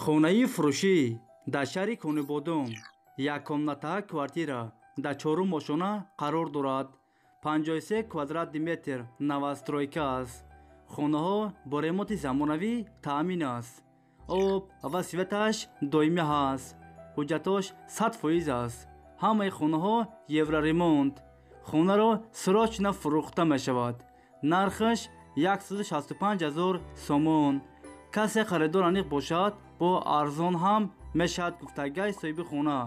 Хонаи фурӯшӣ дар шаҳри Конибодом яккомната квартира дар чорум ошёна қарор дорад. 53 квадратный метр новостройка аст. Хонаҳо бо ремонти замонавӣ таъмин аст. Об ва светаш доимӣ ҳаст. Ҳуҷҷатош 100% аст. Ҳамаи хонаҳо евроремонт. Хонаро срочно фурӯхта мешавад. Нархаш 165 000 сомон. Касе харидор аниқ бошад, бо арзон ҳам мешавад, гуфтагай соҳиби хона.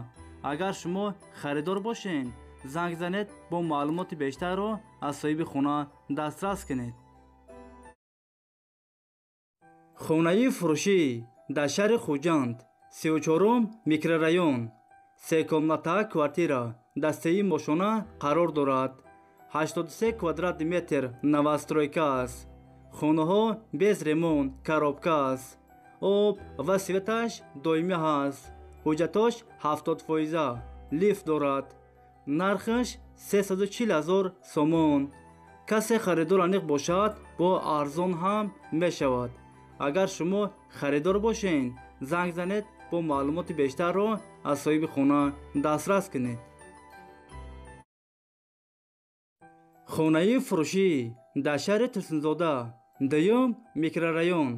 Агар шумо харидор бошед, занг занед, бо маълумоти бештарро аз соҳиби хона дастрас кунед. Хонаи фурӯшӣ дар шаҳри Хуҷанд, 34-ум микрорайон, секомната квартира дар сеюм ошёна қарор дорад. 83 квадратный метр новостройка аст. Хонаҳо без ремонт, коробка аст. Об ва светаш доимӣ ҳаст. Ҳуҷҷатош 70%, лифт дорад. Нархаш 340 000 сомон. Касе харидор аниқ бошад, бо арзон ҳам мешавад. Агар шумо харидор бошед, занг занед, бо маълумоти бештарро аз соҳиби хона дастрас кунед. Хонаи фурӯшӣ дар шаҳри Турсунзода, дуюм микрорайон,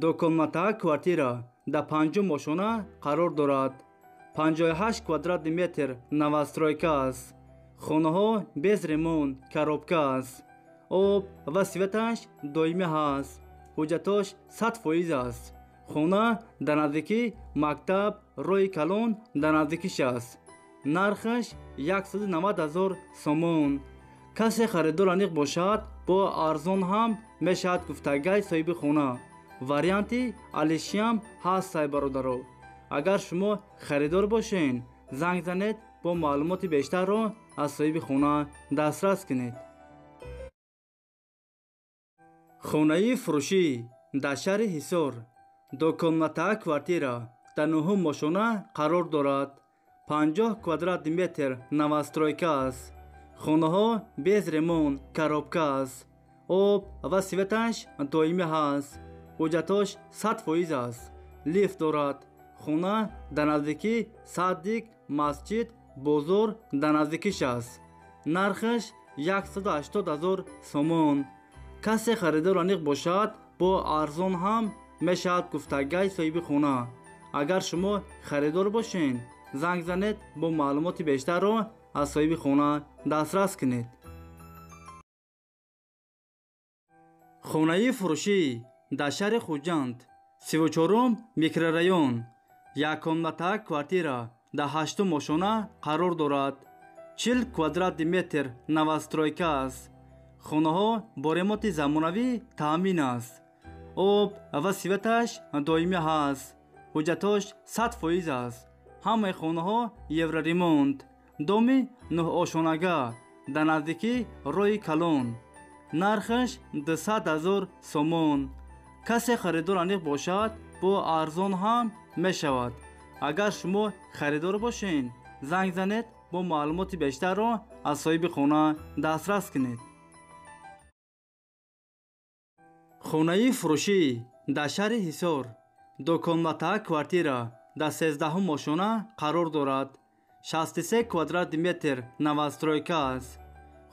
дукомната квартира дар панҷум ошёна қарор дорад. 58 квадратный метр новостройка аст. Хонаҳо без ремонт, коробка аст. Об ва светаш доимӣ ҳаст. Ҳуҷҷатош 100% аст. Хона дар наздикии мактаб, роҳи калон дар наздикиш аст. Нархаш 190 000 сомон. Касе харидор аниқ бошад, бо арзон ҳам мешавад, гуфтагай соҳиби хона. Варианти алишиам ҳаст, сай бародаро. Агар шумо харидор бошед, занг занед, бо маълумоти бештарро аз соҳиби хона дастрас кунед. Хонаи фурӯшӣ дар шаҳри Ҳисор, дукомната квартира дар нуҳум ошёна қарор дорад. 50 квадратный метр новостройка аст. Хонаҳо без ремонт, коробка аст. Об ва светаш доимӣ ҳаст. Ҳуҷҷатош 100% аст. Лифт дорад. Хона дар наздикии садик, масҷид, бозор дар наздикиш аст. Нархаш 180 000 сомон. Касе харидор аниқ бошад, бо арзон ҳам мешавад, гуфтагай соҳиби хона. Агар шумо харидор бошед, занг занед, бо маълумоти бештарро аз соҳиби хона дастрас кунед. Хонаи фурӯшӣ дар шаҳри Хуҷанд, 34-ум микрорайон, яккомната квартира дар ҳаштум ошёна қарор дорад. 40 квадратный метр новостройка аст. Хонаҳо бо ремонти замонавӣ таъмин аст. Об ва светаш доимӣ ҳаст. Ҳуҷҷатош 100% аст. Ҳамаи хонаҳо евроремонт. Доми нӯҳошонага дар наздикии роҳи калон. Нархаш 200 000 сомон. Касе харидор аниқ бошад, бо арзон ҳам мешавад. Агар шумо харидор бошед, занг занед, бо маълумоти бештарро аз соҳиби хона дастрас кунед. Хонаи фурӯшӣ дар шаҳри Ҳисор, дукомната квартира дар 13-ум ошёна қарор дорад. 63 квадратный метр новостройка аст.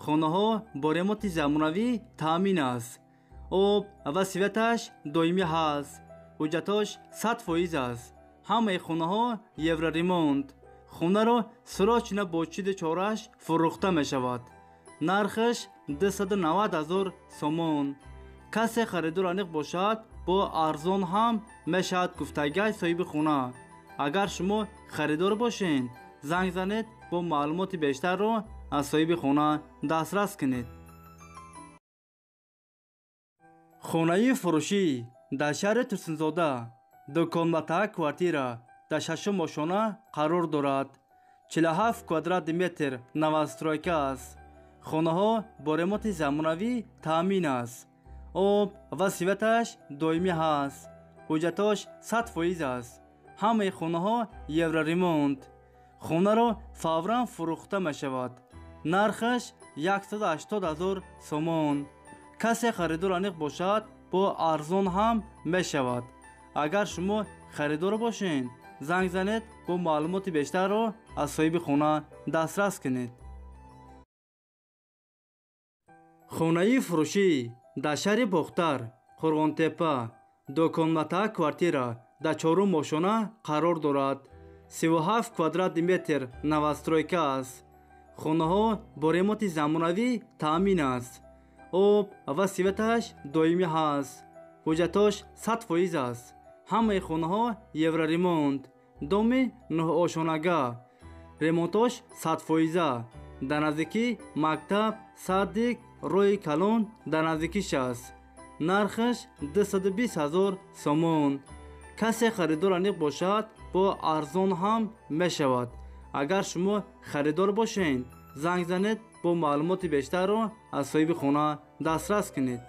Хонаҳо бо ремонти замонавӣ таъмин аст. Об ва светаш доимӣ ҳаст. Ҳуҷҷатош 100% аст. Ҳамаи хонаҳо евроремонт. Хонаро срочно бо чиду чораш фурӯхта мешавад. Нархаш 290 000 сомон. Касе харидор аниқ бошад, бо арзон ҳам мешавад, гуфтагай соҳиби хона. Агар шумо харидор бошед, занг занед, бо маълумоти бештарро аз соҳиби хона дастрас кунед. Хонаи фурӯшӣ дар шаҳри Турсунзода, дукомната квартира дар шашум ошёна қарор дорад. 47 квадратный метр новостройка аст. Хонаҳо бо ремонти замонавӣ таъмин аст. Об ва светаш доимӣ ҳаст. Ҳуҷҷатош 100% аст. Ҳамаи хонаҳо евроремонт. Хонаро фавран фурӯхта мешавад. Нархаш 180 000 сомон. Касе харидор аниқ бошад, бо арзон ҳам мешавад. Агар шумо харидор бошед, занг занед, бо маълумоти бештарро аз соҳиби хона дастрас кунед. Хонаи фурӯшӣ дар шаҳри Бохтар, Қурғонтеппа, дуконматаа квартира дар чорум ошёна қарор дорад. 37 квадрати метр новостройка аст. Хонаҳо бо ремонти замонавӣ таъмин аст. Об ва светаш доимӣ ҳаст. Ҳуҷҷатош 100% аст. Ҳамаи хонаҳо евроремонт. Доми нӯҳошонага. Ремонтош 100%. Дар наздикӣ мактаб, садик, роҳи калон дар наздикиш аст. Нархаш 220 000 сомон. Касе харидор аниқ бошад, бо арзон ҳам мешавад. Агар шумо харидор бошед, занг занед, бо маълумоти бештарро аз соҳиби хона дастрас кунед.